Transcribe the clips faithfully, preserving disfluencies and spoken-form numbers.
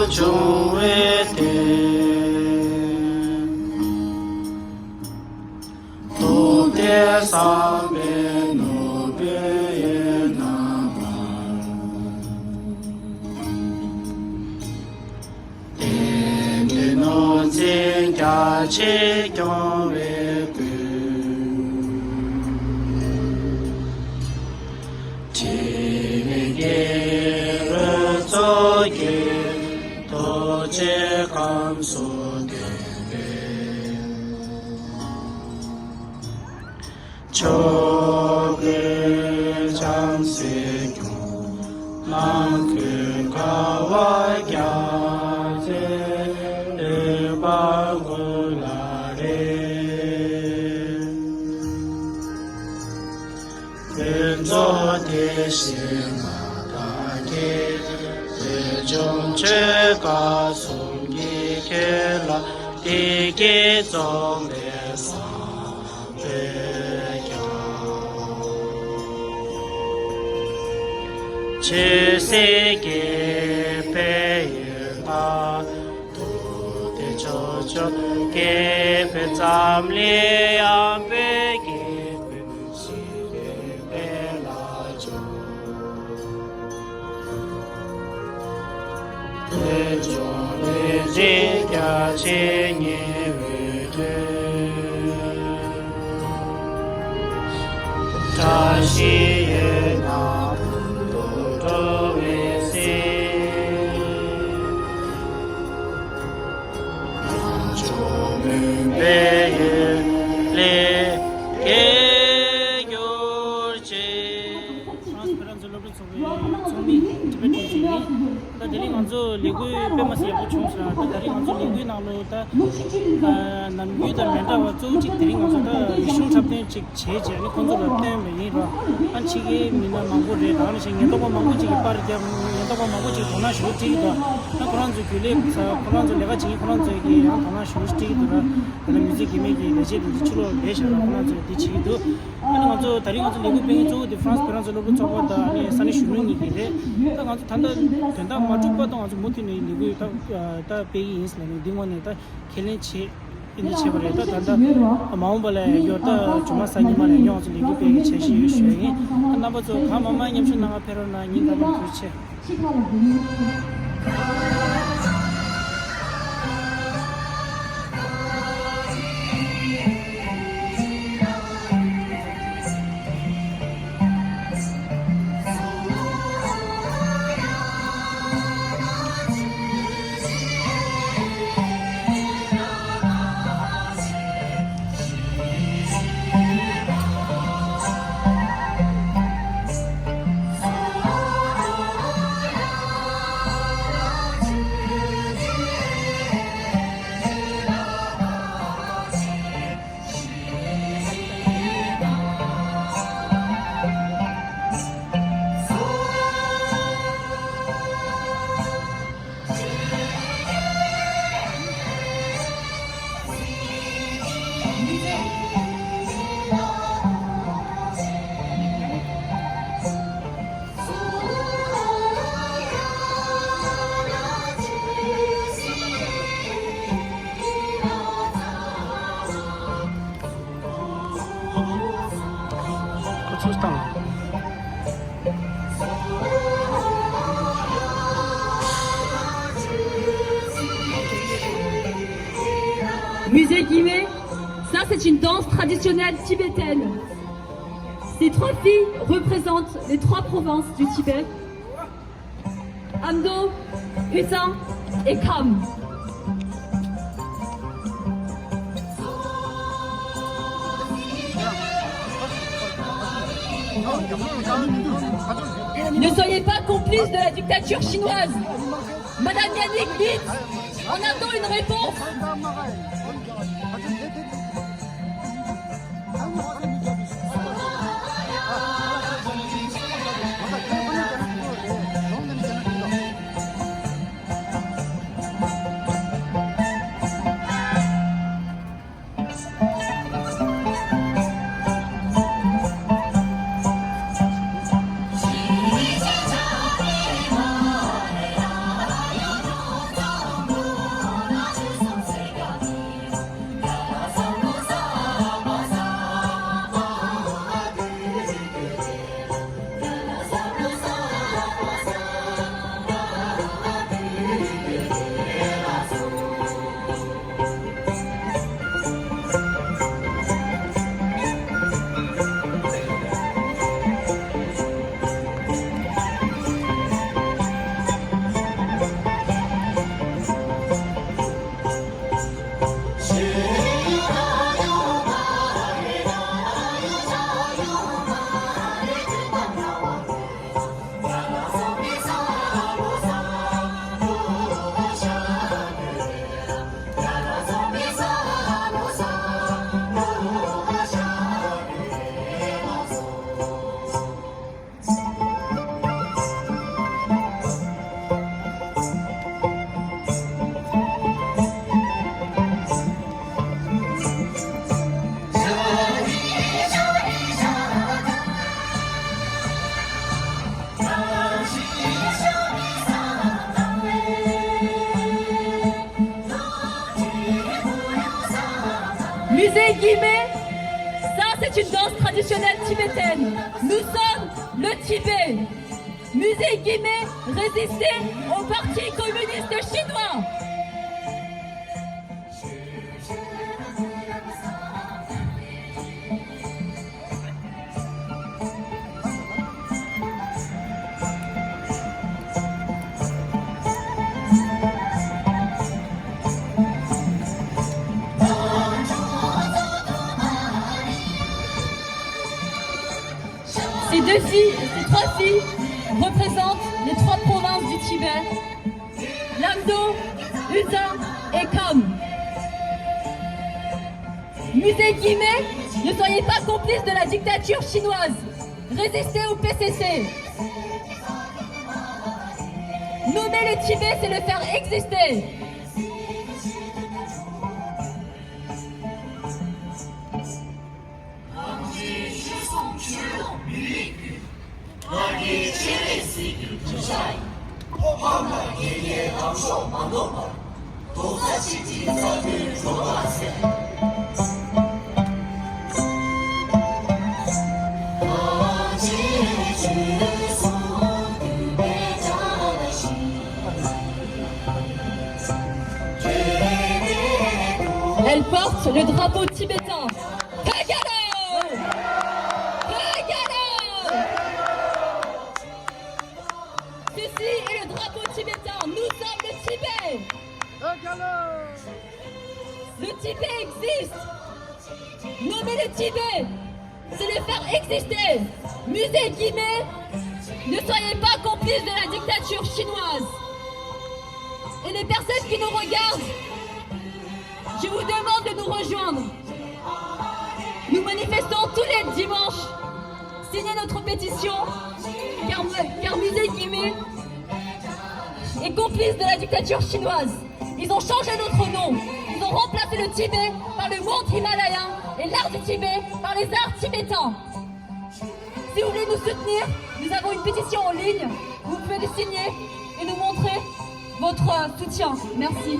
བྱུང་བའི་དོན། ཐུབ་བསྟན་བསམ་པའི་ནོར་བུའི་རྣམ་པར། དེང་འདིར་ནོར་འཛིན་རྒྱ་ཆེར་སྐྱོང་བའི་མགོན། ཕྲིན་ལས་རྒྱལ་པོའི་གཙོ་བྱས། རྡོ་རྗེ་སྐམ་སོགས་ལྡན་པའི། ཕྱོགས་ཀུན་བྱང་སེམས་སྐྱོང་། ནམ་མཁའི་ཁམས་དགའ་བ་རྒྱ་མཚོའི། འོད་དཔག་མགོན་ལ་རེག། ཕུན་ཚོགས་དེ་བཞིན་ང་དང་མཁྱེན། རིན་འབྱུང་ཆོས་སྐལ་གསུམ་གྱིས་ཁྱོད་ལ། བདེ་སྐྱིད་འཛོམས་པའི་བསམ། ཆོས་སྲིད་དགེ་བའི་ཡོན་བདག། ཐུབ་བསྟན་ཕྱོགས་བཅུར་རྒྱས་པའི་འཛམ་གླིང་ཡངས་པའི་སྐྱེ་འགྲོའི་ཞི་བདེའི་དཔལ་ལ་འཇུག་ལས་སྐྱོང་ལས་འཛིན་རྒྱ་ཆེར་ཉེ་བའི་དོན། བཀྲ་ཤིས་འོད་སྣང་ཕུན་སུམ་འགྲོ་བའི་སེམས། ལྷ་མཆོག་མོས་པའི་ཡུལ་ལས་སྐྱེས་གྱུར་ཅིག་ཧྥ་རན་སི་བོད་རང་བཙན་སློབ་ཕྲུག་ཚོགས་པའི་ཚོགས་མི་ཊི་བེཊ་ཨིན་ཟེར་ཡིན། ད་དེ་རིང་ང་ཚོ་ལས་འགུལ་དཔེ་མ་སྲིད་ཡག་པོ་བྱུང་སོང་། ད་དེ་རིང་ང་ཚོ་ལས་འགུལ་ནང་ལོ་ད་ནམ་རྒྱུན་དང་མི་འདྲ་བ་གཙོ་བོ་གཅིག་དེ་རིང་ང་ཚོ་ད་རིག་གཞུང་འཁྲབ་སྟོན་གཅིག་བྱས་རྗེས་ནི་ཁོང་ཚོ་ལ་སྟོན་པ་ཡིན་རོགས། ཨ་ཕྱི་རྒྱལ་མི་སྣ་མང་པོ་རེད། ད་ནི་ཞིག་ཉེན་རྟོག་པ་མང་པོ་གཅིག་གིས་པར་རྒྱབ། ཉེན་རྟོག་པ་མང་པོ་གཅིག་དོ་སྣང་ཞུ་སྤྲད་ཀྱི་འདུག་ད་ཁོ་རང་ཚོ་རྒྱུན་ལས་ཁོ་རང་ཚོ་ལས་ཀ་བྱེད་མཁན་ཁོ་རང་ཚོ་གིས་ཡང་དོ་སྣང་ཞུ་སྤྲད་ཀྱི་འདུག་ད་ནི་མི་ཚེ་སྐྱེལ་མེད་ཀྱི་ལས་བྱེད་དེ་ཚོ་ཕྱི་ལོགས་ལས་བྱ་ར་ཁོ་རང་ཚོ་དེ་བྱེད་ཀྱི་འདུག་ཨ་ནི་ང་ཚོ་ད་རིང་ང་ཚོ་ལས་འགུལ་སྤེལ་མཁན་གཙོ་བོ་དེ་ཧྥ་རན་སི་བོད་རང་བཙན་སློབ་ཕྲུག་ཚོགས་པ་དང་ཨ་ནི་ས་གནས་གཞོན་ནུ་གཉིས་ཀྱིས་རེད། ད་ང་ཚོ་ད་ལྟ་དོན་དག་མ་གྲུབ་བར་དུ་ང་ཚོ་མུ་མཐུད་ནས་ལས་འགུལ་ད་ད་སྤེལ་གྱི་ཡིན་ཟེར་ནས་འདི་ངོས་ནས་ད་ཁས་ལེན་བྱེད་ཨེ་འདི་བྱས་པ་རེད། ད་ད་ལྟ་མ་འོངས་པ་ལ་ཡང་ཡོད་ད་ཇོ་མ་གསར་ཉི་མ་ལ་ཡང་ང་ཚོ་ལས་འགུལ་སྤེལ་གྱི་འཆར་གཞི་ཡོད་ཞུ་ཡ་ཡིན། ད་རྣམ་པ་ཚོ་གང་མང་མང་མཉམ་ཞུགས་གནང་ག་ཕེབས་རོགས་གནང་། ཉིན་གང་ལ་ཐུགས་རྗེ་ཆེ། ཁོ་ཚོས་བཏང་། Musée Guimet, ça c'est une danse traditionnelle tibétaine. Ces trois filles représentent les trois provinces du Tibet. Amdo, Hüsan et Kham. Ne soyez pas complices de la dictature chinoise. Madame Yannick Bitt, en attend une réponse. Musée Guimet, ça c'est une danse traditionnelle tibétaine. Nous sommes le Tibet. Musée Guimet, résistez au Parti communiste chinois. Ces deux filles, ces trois filles représentent les trois provinces du Tibet, Lamdo, Uza et Kham. Musée Guimet, ne soyez pas complice de la dictature chinoise. Résistez au P C C. Nommer le Tibet, c'est le faire exister. Elle porte le drapeau tibétain. Tagalo ! Tagalo ! Ceci est le drapeau tibétain. Nous sommes le Tibet. Le Tibet existe. Nommer le Tibet, c'est le faire exister. Musée Guimet, ne soyez pas complices de la dictature chinoise. Et les personnes qui nous regardent, je vous demande de nous rejoindre. Nous manifestons tous les dimanches. Signez notre pétition, car, car Musée Guimet est complice de la dictature chinoise. Ils ont changé notre nom. Ils ont remplacé le Tibet par le mont Himalaya et l'art du Tibet par les arts tibétains. Si vous voulez nous soutenir, nous avons une pétition en ligne. Vous pouvez les signer et nous montrer votre soutien. Merci.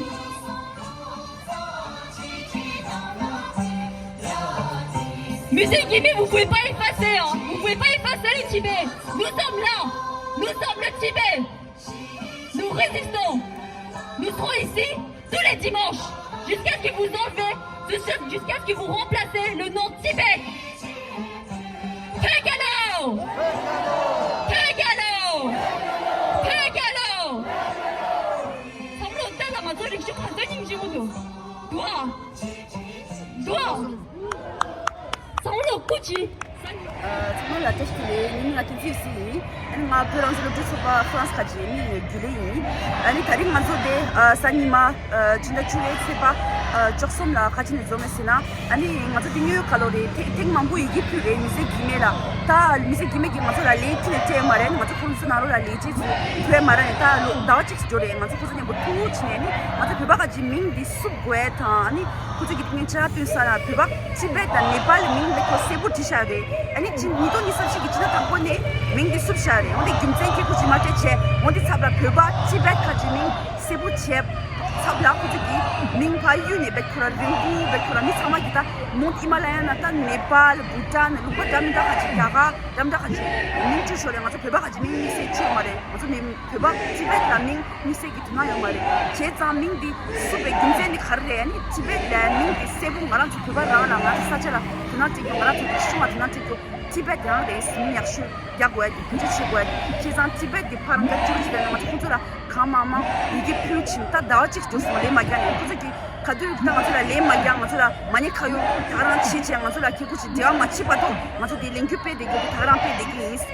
Musée Guimet, vous pouvez pas effacer, hein. Vous pouvez pas effacer le Tibet. Nous sommes là. Nous sommes le Tibet. Nous résistons. Nous serons ici tous les dimanches jusqu'à ce que vous enlevez ce, jusqu'à ce que vous remplacez le nom Tibet. Tagalo ! Tagalo ! Tagalo ! བསམ་བློ་བཏང་ན་ང་ཚོ་རིག་གཞུང་ག་ཚོད་སྙིང་རྗེ་པོ་འདུག་འདུག་ཨ། འདུག་ཨ། བསམ་བློ་སྐུ་མཁྱེན། ཚང་མ་ལ་བཀྲ་ཤིས་བདེ་ལེགས། ངའི་མིང་ལ་བསྟན་འཛིན་ཡེ་ཤེས་ཡིན། ཨ་ནི་ང་བོད་རང་བཙན་སློབ་ཕྲུག་ཚོགས་པ་ཧྥ་རན་སི་ཁ་ཆེའི་མི་རྒྱུན་ལས་ཡིན། ཨ་ནི་ད་རིང་ང་ཚོ་འདི་ཨ་གཟའ་ཉི་མ་ཨ་སྤྱི་ཟླ་བཅུ་པའི་ཚེས་པ་ཨ་བཅུ་གསུམ་ལ་ག་ཅི་ནས་འཛོམས་ཡོད་ཟེར་ན། ཨ་ནི་ང་ཚོ་འདི་ཉོ་ཡོད་ག་ལོ་རེད། ཐེངས་ཐེངས་མང་པོ་ཡི་གེ་ཕུལ་རེད། མི་སེར་གྱི་མེད་ལ། ད་མི་སེར་གྱི་མེད་ཀྱིས་ང་ཚོ་ལ་ལན་ཁྱོན་ནས་སྤྲད་མ་རེད། ང་ཚོ་ཁོང་ཚོ་ནང་ལོགས་ལ་ལས་བྱེད་ཚོ་ཐུག་མ་རེད། ད་ལོ་ཟླ་བ་གཅིག་ཙམ་འགྲོ་རེད། ང་ཚོ་ཁོང་ཚོ་མཉམ་པོ་ཐུག་བྱས་ནས་ནི་ང་ཚོ་བོད་པ་ག་ཅིག་མིང་འདི་བསུབ་དགོས་དང་། ཨ་ནི་ཁོང་ཚོ་གི་ཐུག་ངའི་ཕྱག་བཏོན་ས་ལ་བོད་པ་ཊི་བེཊ་དང་ནེ་པཱལ་མིང་འདི་ཁོ་གསལ་པོ་བྲིས་བཞག་རེད། ཨ་ནི་ཕྱི་ཉིས་སྟོང་ཉི་ཤུ་རྩ་གཅིག་གི་ཕྱི་ཟླ་དང་པོ་ནས་མིང་འདི་བསུབ་བཞག་རེད། འོན་ཏེ་རྒྱུ་མཚན་ཁྱེད་ཁོ་ཅིག་མ་སྤྲད་བྱས། འོན་ཏེ་ཚབ་ལ་བོད་པ་ཊི་བེཊ་ག་ཅིག་མིང་གསལ་པོ་བྱས། ཚབ་ལ་ཁོ་ཚོ་གི་མིང་ཕར་གཡུག་ནས་བེད་ཁོ་ར་རིང་པོ་བེད་ཁོ་ར་མི་ཚང་མ་གི་ད་མོན་ཧི་མ་ལ་ཡ་ན་ད་ནེ་པཱལ་བྷུ་ཊན་ལུང་པ་འདྲ་མི་འདྲ་ག་ཅིག་རྒྱ་གར་འདྲ་མི་འདྲ་ག་ཅིག་མིང་བཅུག་ཤོར་རེད། ང་ཚོ་བོད་པ་ག་ཅིག་མིང་དམིགས་བསལ་བཅུག་མ་རེད། ང་ཚོ་མི་བོད་པ་ཊི་བེཊ་ལ་མིང་དམིགས་བསལ་གྱི་དོ་སྣང་ཡོད་མ་རེད། བྱས་ཙང་མིང་འདི་བསུབ་པའི་རྒྱུ་མཚན་ནི་ག་རེ་རེད། ཨ་ནི་ཊི་བེཊ་ལ་མིང་འདི་གསལ་པོ་ང་རང་ཚོ་བོད་པ་རང་ལ་ང་ཚོ་ས་ཆ་ལ་དོ་སྣང་སྤྲད་རྒྱུ། ང་རང་ཚོ་རིག་གཞུང་ལ་དོ་སྣང་སྤྲད་རྒྱུ། ཊི་བེཊ་རང་རེད། མིང་ཡག་ཤོས་རྒྱག་དགོས་ཡ་དེ་བེད་སྤྱོད་བྱེད་དགོས་ཡ་དེ། བྱས་ཙང་ཊི་བེཊ་འདི་ཕར་རང་རྒྱ་བསྐྱུར་བྱས་ནས་ང་ཚོ་ཁོང་ཚོ་ལ་གང་མང་མང་ཡི་གེ་ཕུལ་ཕྱིན། ད་ཟླ་བ་གཅིག་འགྲོ་སོང་ལན་མ་རྒྱག་ནས། ཁོང་ཚོ་གིས་ག་དུས་ད་ང་ཚོ་ལ་ལན་མ་རྒྱག་ང་ཚོ་ལ་མ་ཉེས་ཁ་གཡོག་ད་ག་རང་བྱེད་བྱས། ང་ཚོ་ལ་ཁེ་ཁུ་ཅིག་འབྲེལ་བ་མ་བྱེད་བར་དུ་ང་ཚོ་འདི་ལས་འགུལ་སྤེལ་བསྡད་རྒྱུ་དེ་ད་ག་རང་སྤེལ་བསྡད་ཀྱི་ཡིན།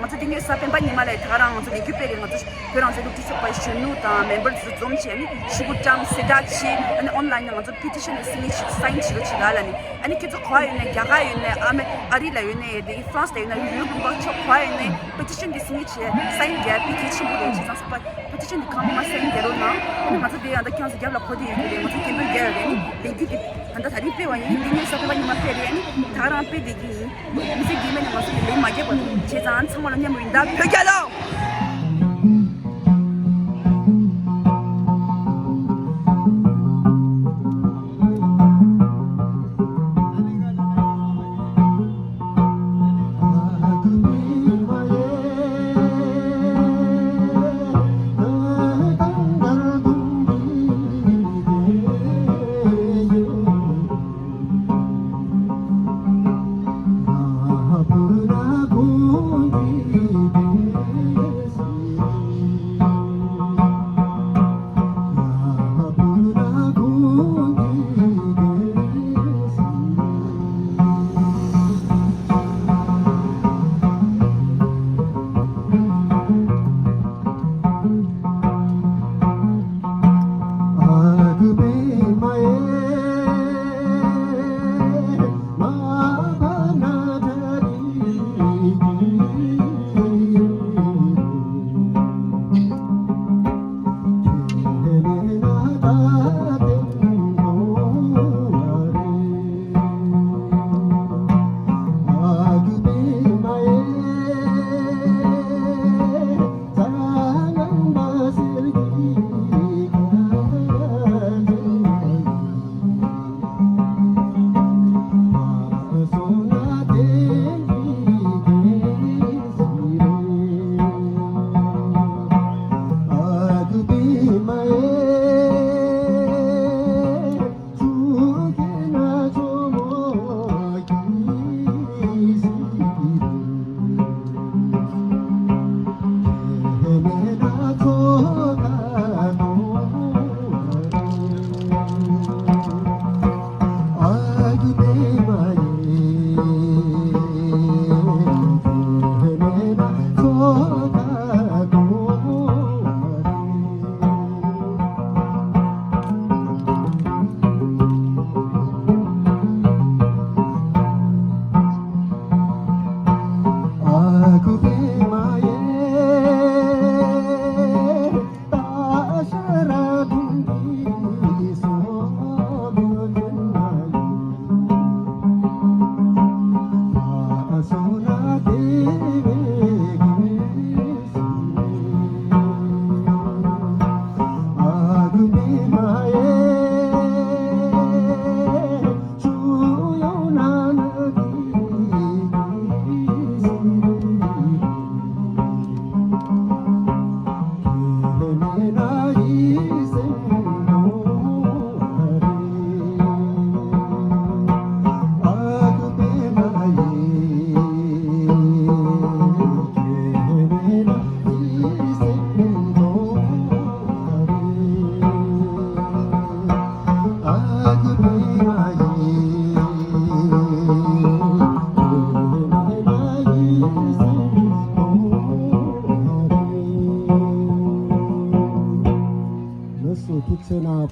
ང་ཚོ་འདི་ཉོས་ས་སྤེན་པ་ཉི་མ་ལ་ད་ག་རང་ང་ཚོ་ལས་འགུལ་སྤེལ་རེད། ང་ཚོ་བོད་རང་བཙན་སློབ་ཕྲུག་ཚོགས་པའི་གཞོན་ནུ་དང་མེམ་བར་ཚོ་འཛོམས་བྱས་ནས་ཤོག་གུ་བཀྲམ་གསལ་བསྒྲགས་བྱས། ཨ་ནི་ཨོན་ལ་ཡིན་ན་ང་ཚོ་པེ་ཊི་ཤན་དེ་སི་གནེ་ཆར་སའིན་བྱེད་རོགས་བྱེད་ལ་ལ་ནི། ཨ་ནི་ཁྱེད་ཚོ་ག་པར་ཡོད་ནའི་རྒྱ་གར་ཡོད་ནའི་ཨ་མེ་ཨ་རི་ལ་ཡོད་ནའི་དེ་ཧྥ་རན་སི་ལ་ཡོད་ན་ཡུ་རོབ་ལུང་པ་ཕྱོགས་ག་པར་ཡོད་ནའི་པེ་ཊི་ཤན་དེ་སི་གནེ་ཆར་སའིན་རྒྱག་དཔེ་གལ་ཆེན་པོ་རེད། བྱས་ཙང་ས་པ་པེ་ཊི་ཤན་དེ་གང་མང་སའིན་རྒྱག་རོགས་གནང་། ཨ་ནི་ང་ཚོ་དེ་ཡང་ད་ཁྱེད་ཚོ་རྒྱབ་ལ་འཁོར་དེ་ཡོད་ཀྱི་རེད། ང་ཚོ་སྐད་འབོད་རྒྱག་ཡོད་རེད། ཨ་ནི་ལས་འགུལ་དེ་ད་ལྟ་ད་རིང་སྤེལ་བ་ཡིན། འདི་ཉིན་གསར་སྤེལ་པ་ཉི་མ་སྤེལ་རེད། ཨ་ནི་ད་ག་རང་སྤེལ་བསྡད་ཀྱི་ཡིན། མི་ཚེ་རྒྱུས་མེད་ནས་ང་ཚོ་གི་ལན་མ་རྒྱབ་པ་དང་། བྱས་ཙང་ཚང་མ་ལ་མཉམ་རུབ་ཡིན་ད། བོད་རྒྱལ་ལོ།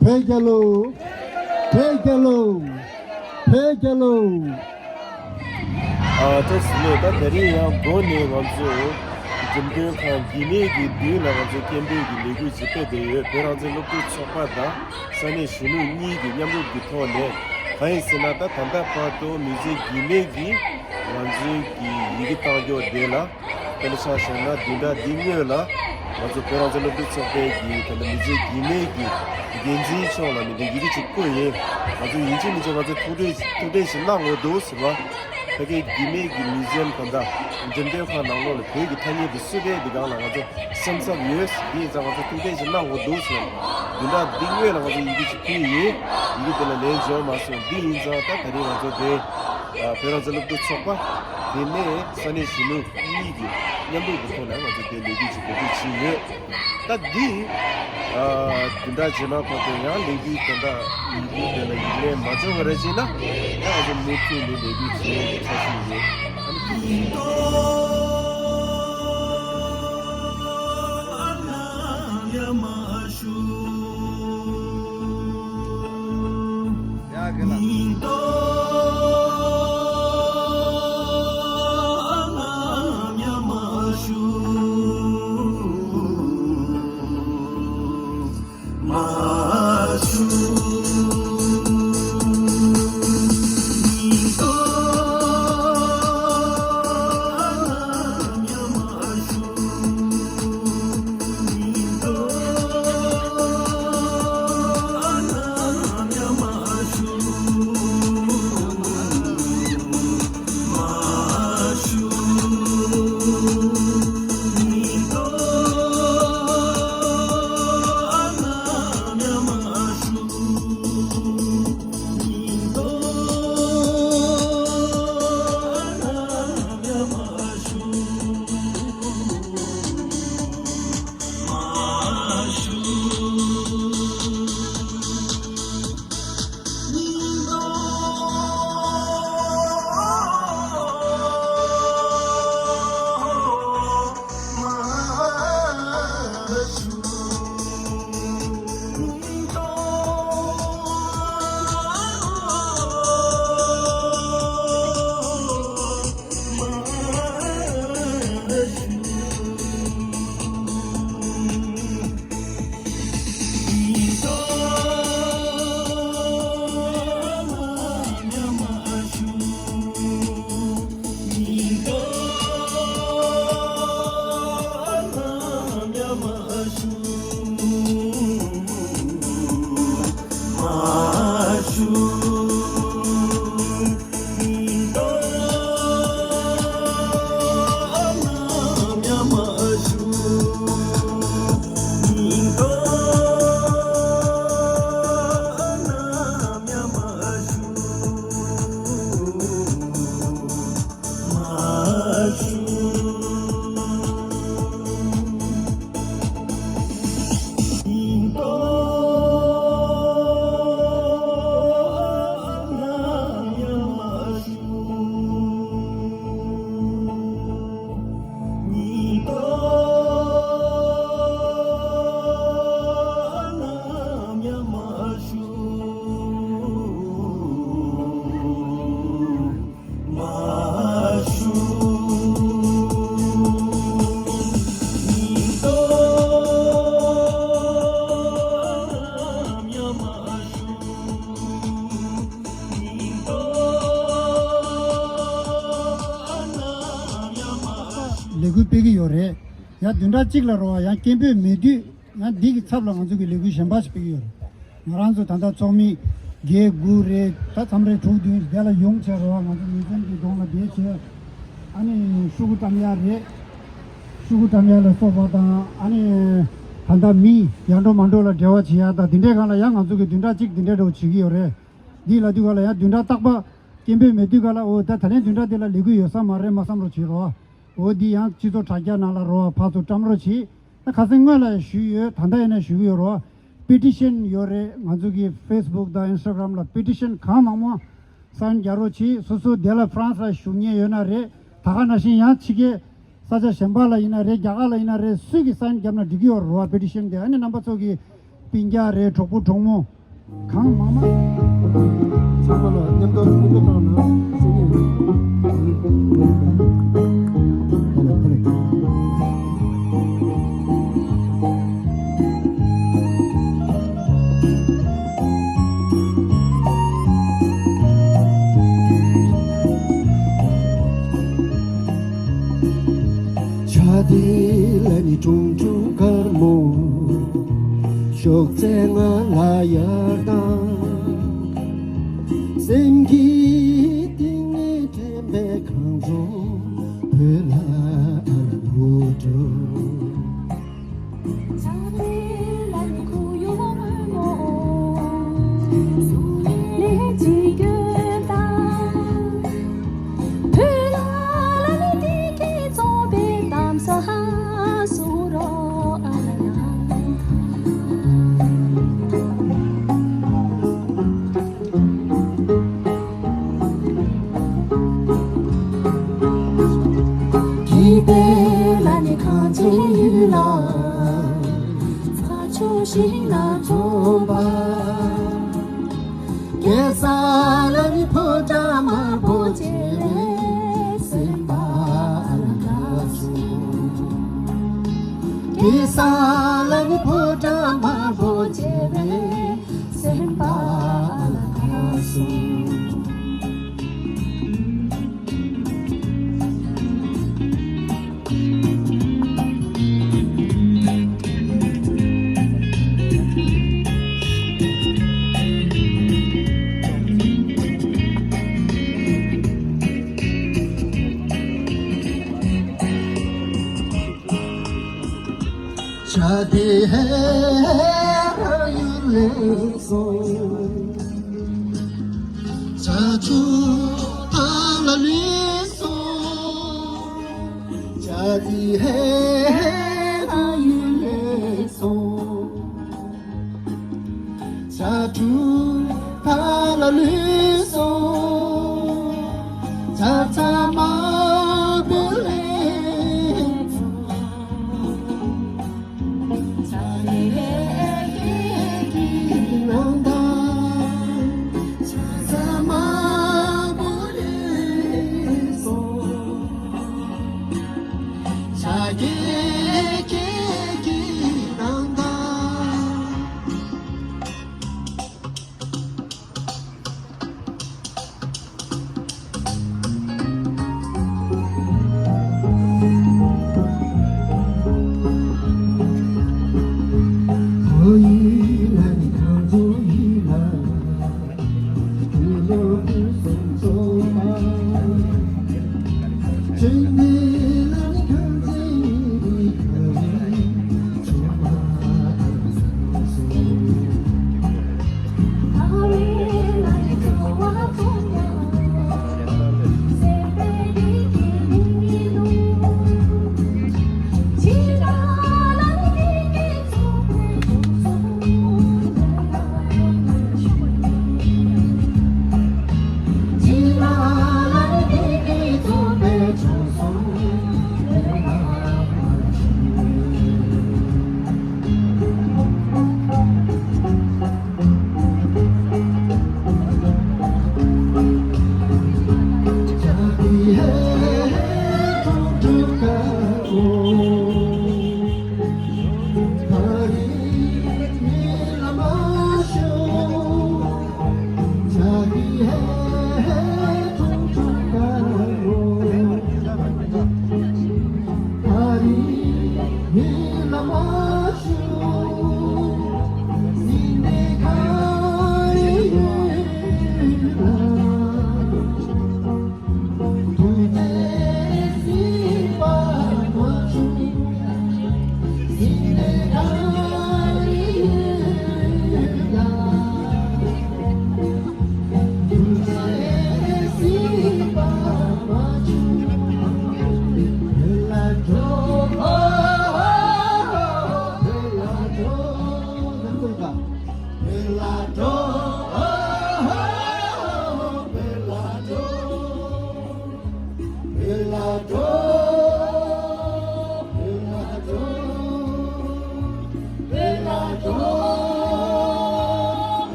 བོད་རྒྱལ་ལོ། བོད་རྒྱལ་ལོ། བོད་རྒྱལ་ལོ། ཨ་ཏེ་སི་ལོ། ད་དེ་རིང་ཡང་དགོང་ནས་ང་ཚོ་འགྲེམས་སྟོན་ཁང་གི་མིག་གི་མདུན་ལ་ང་ཚོ་སྐད་འབོད་ཀྱི་ལས་འགུལ་ཅིག་སྤེལ་བསྡད་ཡོད། བོད་རང་བཙན་སློབ་ཕྲུག་ཚོགས་པ་དང་ས་གནས་གཞོན་ནུ་གཉིས་ཀྱི་མཉམ་རུབ་ཀྱི་ཐོག་ནས། གང་ཡིན་ཟེར་ན། ད་ད་ལྟ་བར་དུ་མི་ཚེ་གི་མིག་གིས་ང་ཚོའི་གི་ཡི་གེ་བཏང་ཕྱོགས་དེ་ལ། དཔེར་ན་ཆ་བཞག་ན་བདུན་ཕྲག་འདི་སྔོན་ལ་ང་ཚོ་བོད་རང་བཙན་སློབ་ཕྲུག་ཚོགས་པའི་གི་དེ་ལ་མི་ཚེ་གི་མིག་གི་འགན་འཛིན་མཆོག་ལ་ནི་འདི་ཡི་གེ་ཅིག་བསྐུར་ཡིན། ང་ཚོ་ཡིན་གཅིག་མིན་གཅིག་ང་ཚོ་ཐུགས་འཕྲད་ཐུགས་འཕྲད་ཞིག་གནང་དགོས་འདུག་ཟེར་བ། ཕ་གིའི་གི་མིག་གི་མིའུ་ཛི་ཡམ་གང་ལྟར་འགྲེམས་སྟོན་ཁང་ནང་ལོགས་ལ་བོད་ཀྱི་ཐ་སྙད་དེ་སུས་སྤེལ་འདི་སྒང་ལ་ང་ཚོ་སེམས་འཚབ་ཡོད། འདི་ཡིན་ཙང་ང་ཚོ་ཐུགས་འཕྲད་ཞིག་གནང་དགོས་འདུག་ཟེར། བདུན་ཕྲག་འདི་སྔོན་ལ་ང་ཚོ་ཡི་གེ་ཅིག་ཕུལ་ཡིན། ཡི་གེ་དེ་ལ་ལན་འབྱོར་མ་སོང་། འདི་ཡིན་ཙང་ད་ད་རིང་ང་ཚོ་དེ་ཨ་བོད་རང་བཙན་སློབ་ཕྲུག་ཚོགས་པ་དེ་ནས་ས་གནས་གཞོན་ནུ་གཉིས་ཀྱི་མཉམ་རུབ་ཀྱི་ཐོག་ནས་ང་ཚོ་དེ་ལས་འགུལ་ཅིག་གོ་སྒྲིག་བྱས་ཡོད། ད་འདི་ཨ་བདུན་ཕྲག་རྗེས་མ་ཁོ་ཚོ་ཡང་ལས་འགུལ་དེ་འདྲ་ཡིན་རྒྱུ་དེ་ལ་ཡིད་ལན་མ་འཇོག་པ་རེད་ཅེ་ན། ཡང་ང་ཚོ་མུ་མཐུད་ནས་ལས་འགུལ་བྱེད་འཆར་གཞི་ཡོད། ཨ་ནི། ལས་འགུལ་སྤེལ་གྱི་ཡོད་རེད། ཡང་བདུན་ཕྲག་གཅིག་ལ་རོ། ཡང་སྐད་འབོད་མེད་དུས། ཡང་འདི་གི་ཚབ་ལ་ང་ཚོ་གི་ལས་འགུལ་གཞན་པ་ཞིག་སྤེལ་གྱི་ཡོད་རེད། ང་རང་ཚོ་ད་ལྟ་ཚོགས་མི་བརྒྱད་དགུ་རེད། ད་མཚམས་རེ་དྲུག་བདུན་དེ་ལ་ཡོང་བྱས་རོ། ང་ཚོ་མི་ཚན་གྱི་གདོང་ལ་བསྡད་བྱས། ཨ་ནི་ཤོག་གུ་བཀྲམ་ཡ་རེད། ཤོག་གུ་བཀྲམ་ཡ་ལ་སོགས་པ་དང་། ཨ་ནི་ད་ལྟ་མི་ཡར་འགྲོ་མར་འགྲོ་ལ་འབྲེལ་བ་བྱེད་ཡ་དང་། དེ་འདྲའི་སྒང་ལ་ཡང་ང་ཚོ་གི་བདུན་ཕྲག་གཅིག་དེ་འདྲའི་འགྲོ་བྱེད་ཀྱི་ཡོད་རེད། འདི་ལ་དུས་སྒང་ལ་ཡང་བདུན་ཕྲག་རྟག་པ་སྐད་འབོད་མེད་དུས་སྒང་ལ། འོ་ད་ད་ལན་བདུན་ཕྲག་འདི་ལ་ལས་འགུལ་ཡོད་ས་མ་རེད་མ་བསམ་རོགས་བྱེད་རོགས། འོ་འདི་ཡང་སྤྱི་ཚོགས་དྲ་རྒྱ་ནང་ལ་རོ། ཕར་ཚུར་བཀྲམ་རོགས་བྱེད། ད་ཁ་སང་སྔོན་ལ་ཞུས་ཡོད། ད་ལྟ་ཡིན་ན་ཞུ་གི་ཡོད་རོ། པེ་ཊི་ཤན་ཡོད་རེད། ང་ཚོ་གི་ཕེ་སི་བུག་དང་ཨིན་སི་ཊ་གྷ་རམ་ལ་པེ་ཊི་ཤན་གང་མང་མང་སའིན་རྒྱག་རོགས་བྱེད། སོ་སོ་དེ་ལ་ཧྥ་རན་སི་ལ་བཞུགས་མཁན་ཡོད་ན་རེད། ད་ག་ནང་བཞིན་ཡང་ཕྱི་རྒྱལ་ས་ཆ་གཞན་པ་ལ་ཡིན་ན་རེད། རྒྱ་གར་ལ་ཡིན་ན་རེད། སུས་གི་སའིན་བརྒྱབ་ན་འགྲིག་གི་ཡོད་རེད་བ། པེ་ཊི་ཤན་དེ། ཨ་ནི་རྣམ་པ་ཚོ་གི་ སྤུན་ཀྱག་རེད། གྲོགས་པོ་གྲོགས་མོ་གང་མང་མང་། ཚང་མ་ལ་མཉམ་དུ་སྐུ་ཚེ་བཏང་ན་སེམས་ཡོད། ཆ་དེ་ལ་ནི་ཁྲུང་ཁྲུང་དཀར་མོ། ཤོག་ཙེ་ང་ལ་ཡར་དང་། སེམས་ཀྱི་གཏིང་ནས་དྲན་པའི་གངས་ལྗོངས་བོད་ལ་ཨ་ལ་ལོ་འགྲོ། གི་དེ་ལ་ནི་གངས་ཅན་ཡུལ་ལ། ཚྭ་ཆུ་ཞིང་ལ་འཚོ་བ། གེ་སར་ལ་ནི་ཕོ་བྲང་དམར་པོ་བྱས་པས་སེམས་པ་ཨ་ལ་དགའ་སོང་། གེ་སར་ལ་ནི་ཕོ་བྲང་དམར་པོ་བྱས་པས་སེམས་པ་ཨ་ལ་དགའ་སོང་། ཆ་དེ་ཧེ་རང་ཡུལ་ལས་སོང་། ཆ་ཆུ་ཐང་ལ་ལུས་སོང་། ཆ་དེ་ཧེ་རང་ཡུལ་ལས་སོང་། ཆ་ཆུ་ཐང་ལ་ལུས་སོང་། ཆ་ཚང་མ་བོད་ལས་སོང་།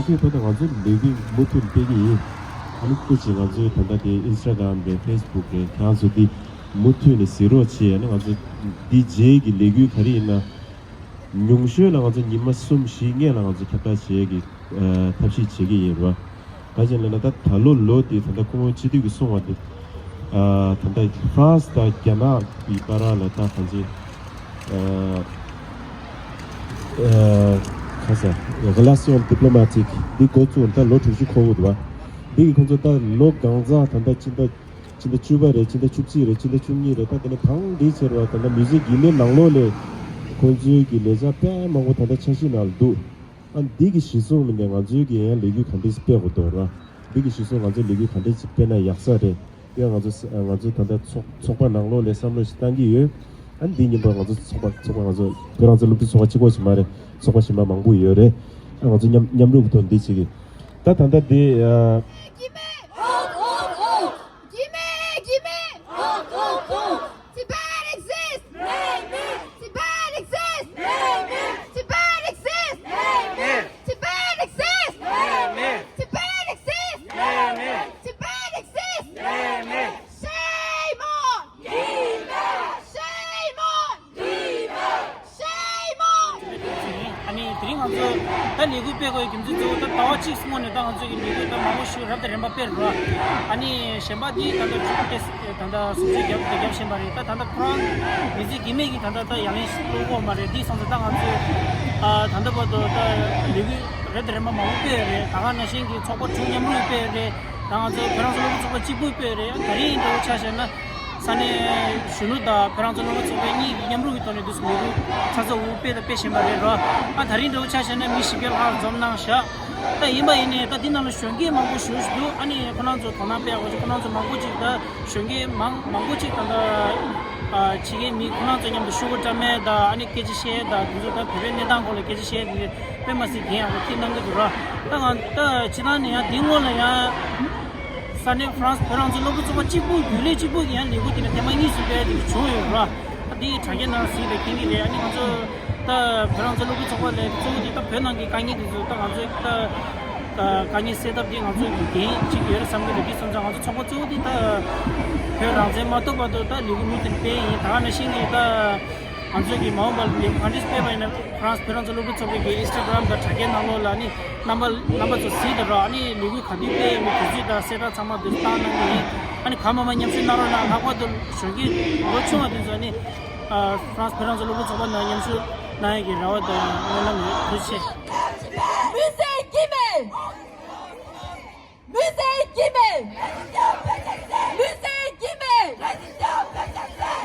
ཁྱོད་ད་ལྟ་ང་ཚོ་ལས་འགུལ་མུ་མཐུད་སྤེལ་གྱི་ཡིན། ཨ་ནི་སྐུ་མཁྱེན་ང་ཚོའི་ད་ལྟ་དེ་ཨིན་སི་ཊ་གྷ་རམ་རེད། ཕེ་སི་བུག་རེད། ཁྱེད་རང་ཚོ་འདི་མུ་མཐུད་ནས་གཟིགས་རོགས་བྱེད། ཨ་ནི་ང་ཚོ་འདི་རྗེས་ཀྱི་ལས་འགུལ་ག་རེ་ཡིན་ན། ཉུང་ཤོས་ལ་ང་ཚོ་ཉི་མ་གསུམ་བཞི་སྔོན་ལ་ང་ཚོ་ཁྱབ་བསྒྲགས་བྱེད་ཀྱི་ཨ་ཐབས་ཤེས་བྱེད་ཀྱི་ཡིན་རོ། ག་ཅི་ལབ་ན་ད་ད་ལོ་ལོ་འདི་ད་ལྟ་སྐུ་ངོ་སྤྱི་འཐུས་ཀྱིས་གསུངས་པ་འདི་ཨ་ད་ལྟ་ཧྥ་རན་སི་དང་རྒྱ་ནག་གི་བར་ལ་ད་གང་ཅི་ཨ་ཨ་ག་ཟེར་རི་ལ་སི་ཡོན་ཌི་པི་ལོ་མ་ཊིག་འདི་འགོ་བཙུགས་ད་ལོ་དྲུག་ཅུ་འཁོར་འདུག་བ། འདི་གི་ཁོང་ཚོ་ད་ལོ་གང་ཚང་ད་ལྟ་ཕྱི་ཟླ་ཕྱི་ཟླ་བཅུ་པ་རེད། ཕྱི་ཟླ་བཅུ་གཅིག་རེད། ཕྱི་ཟླ་བཅུ་གཉིས་རེད། ད་དེ་ནས་གང་འདྲ་བྱས་རེད་བ། ད་ལྟ་མི་ཚེ་གི་མའི་ནང་ལོགས་ལ་ཁོང་ཚོའི་གི་ལས་འཆར་དཔེ་མང་པོ་ད་ལྟ་འཆར་གཞི་ནང་ལ་འདུག་ཨ་འདི་གི་གཞི་བཟུང་མིན་ནས་ང་ཚོའི་གི་ཡང་ལས་འགུལ་ག་འདྲས་སྤེལ་དགོས་འདུག་ར། འདི་གི་གཞི་བཟུང་ང་ཚོའི་ལས་འགུལ་ག་འདྲས་སྤེལ་ན་ཡག་ས་རེད། ཡང་ང་ཚོ་ང་ཚོ་ད་ལྟ་ཚོགས་ཚོགས་པ་ནང་ལོགས་ལ་བསམ་བློ་ཞིག་བཏང་གི་ཡོད། ཨ་འདི་ཉིན་པར་ང་ཚོ་ཚོགས་པ་ཚོགས་པ་ང་ཚོ་བོད་རང་བཙན་སློབ་ཕྲུག་ཚོགས་པ་གཅིག་པོ་ཞིག་མ་རེད། ཚོགས་པ་གཞན་པ་མང་པོ་ཡོད་རེད། ཨ་ང་ཚོ་མཉམ་མཉམ་རུབ་ཀྱི་ཐོག་འདི་བྱེད་ཀྱི། ད་ད་ལྟ་འདི་ཨ། Guillemets! Honte, honte, honte! Guillemets, guillemets! Honte, honte, honte! Tibet exists! Name it! Tibet exists! Name it! Tibet exists! Name it! Tibet exists! Name it! Tibet exists! Name it! Tibet exists! Name it! Shame on! Guillemets! Shame on! Shame on! ཨ་ནི་དེ་རིང་ང་ཚོ་ད་ལས་འགུལ་སྤེལ་དགོས་རྒྱུ་མཚན་གཙོ་བོ་ད་ཟླ་བ་གཅིག་སྔོན་ནས་ད་ང་ཚོ་གི་ལས་འགུལ་ད་མང་པོ་ཞིག་རབ་དང་རིམ་པ་སྤེལ་རོགས། ཨ་ནི་གཞན་པ་འདི་ད་ལྟ་ཇུ་ཏེ་ད་ལྟ་སུམ་ཅུ་རྒྱབ་ད་རྒྱབ་བཞིན་པ་རེད། ད་ད་ལྟ་ཁོ་རང་མི་ཚེ་གི་མའི་གི་ད་ལྟ་ད་ཡང་ལན་ཞིག་སློག་གི་ཡོད་མ་རེད། འདི་སོང་ཙང་ད་ང་ཚོས་ཨ་ད་ལྟ་བར་དུ་ད་ལས་འགུལ་རབ་དང་རིམ་པ་མང་པོ་སྤེལ་ཡོད་རེད། ད་ག་ནང་བཞིན་གྱི་ཚོགས་པ་དྲུག་མཉམ་རུབ་སྤེལ་ཡོད་རེད། ད་ང་ཚོ་བོད་རང་བཙན་སློབ་ཕྲུག་ཚོགས་པ་གཅིག་པུ་སྤེལ་རེད། ད་རིང་འདྲ་བོ་ཆ་བཞག་ན་ས་གནས་གཞོན་ནུ་དང་བོད་རང་བཙན་སློབ་ཕྲུག་ཚོགས་པ་གཉིས་ཀྱིས་མཉམ་རུབ་ཀྱི་ཐོག་ནས་འདུག་སེ་ལས་འགུལ་ཚ་ཚ་འུར་འུར་སྤེལ་དང་སྤེལ་བཞིན་པ་རེད་རོ། ཨ་ད་རིང་འདྲ་བོ་ཆ་བཞག་ན་མི་བཞི་བརྒྱ་ལྷག་འཛོམས་གནང་བཞག་ད་ཡིན་པ་ཡིན་ནའི་ད་འདི་ནང་ལ་གཞོན་སྐྱེས་མང་པོ་ཞེ་པོ་ཅིག་འདུག་ཨ་ནི་ཁོ་རང་ཚོ་དོ་སྣང་སྤེལ་དགོས་ཀྱི། ཁོ་རང་ཚོ་མང་པོ་ཅིག་ད་གཞོན་སྐྱེས་མང་མང་པོ་ཅིག་ད་ལྟ་ཨ་ཕྱི་རྒྱལ་མི་ཁོ་རང་ཚོ་མཉམ་དུ་ཤོག་བུ་བཀྲམ་མཁན་དང་ཨ་ནི་སྐད་ཆ་བཤད་དང་དེ་ཚོ་ད་བོད་པའི་གནས་སྟངས་སྐོར་ལ་སྐད་ཆ་བཤད་དེ་དཔེ་མ་སྲིད་གལ་ཡག་པོ་ཁྱེད་གནང་གི་འདུག་ར། ད་ང་ད་ཕྱི་ནང་ནས་ཡང་འདི་སྔོན་ལ་ཡང་ས་གནས་ཧྥ་རན་སི་བོད་རང་བཙན་སློབ་ཕྲུག་ཚོགས་པ་གཅིག་པུ་རྒྱུན་ལས་གཅིག་པུ་གི་ཡང་ལས་འགུལ་དེ་ནས་ཐེངས་མ་གཉིས་སུ་སྤེལ་དེ་བྱུང་ཡོད་ར། ད་འདི་དྲ་རྒྱའི་ནང་གཟིགས་ལ་མཁྱེན་གྱི་རེད། ཨ་ནི་ང་ཚོ་ད་བོད་རང་བཙན་སློབ་ཕྲུག་ཚོགས་པ་ལས་གཙོ་བོ་དེ་ད་བོད་ནང་གི་དཀའ་ངལ་དེ་ཚོ་ད་ང་ཚོས་ད་དཀའ་ངལ་སེལ་ཐབས་དེ་ང་ཚོ་གི་འགན་གཅིག་ཡོད་རེད་བསམ་གྱི་འདུག་འདི་སོང་ཙང་ང་ཚོ་ཚོགས་པ་གཙོ་བོ་དེ་ད་བོད་རང་བཙན་མ་ཐོབ་བར་དུ་ད་ལས་འགུལ་མུ་མཐུད་སྤེལ་ཡིན། ད་ག་ནང་བཞིན་གྱི་ད་ང་ཚོ་གི་མ་འོངས་པར་ལས་འགུལ་ག་འདྲས་སྤེལ་བ་ཡིན་ན་ཧྥ་རན་སི་བོད་རང་བཙན་སློབ་ཕྲུག་ཚོགས་པའི་གི་ཨིན་སི་ཊ་གྷ་རམ་དང་དྲ་རྒྱའི་ནང་ལོགས་ལ་ནི་རྣམ་པ་རྣམ་པ་ཚོ་གཟིགས་དང་རོགས། ཨ་ནི་ལས་འགུལ་ག་དུས་སྤེལ་ཡོད་མེད་དུས་ཚོད་དང་གསལ་བསྒྲགས་ཚང་མ་འདུག་བཏང་གནང་གི་ཡིན། ཨ་ནི་གང་མང་མང་མཉམ་ཞུགས་གནང་རོགས་གནང་། ལྷག་པར་དུ་གཞོན་སྐྱེས་ལོ་ཆུང་བ་དེ་ཚོ་ནི་ཨ་ཧྥ་རན་སི་བོད་རང་བཙན་སློབ་ཕྲུག་ཚོགས་པ་ནང་མཉམ་ཞུགས་གནང་ཡག་གི་རེ་བ་དང་སྨོན་ལམ་ཡོད། ཐུགས་རྗེ་ཆེ། Musée Guimet! Musée Guimet! Musée Guimet!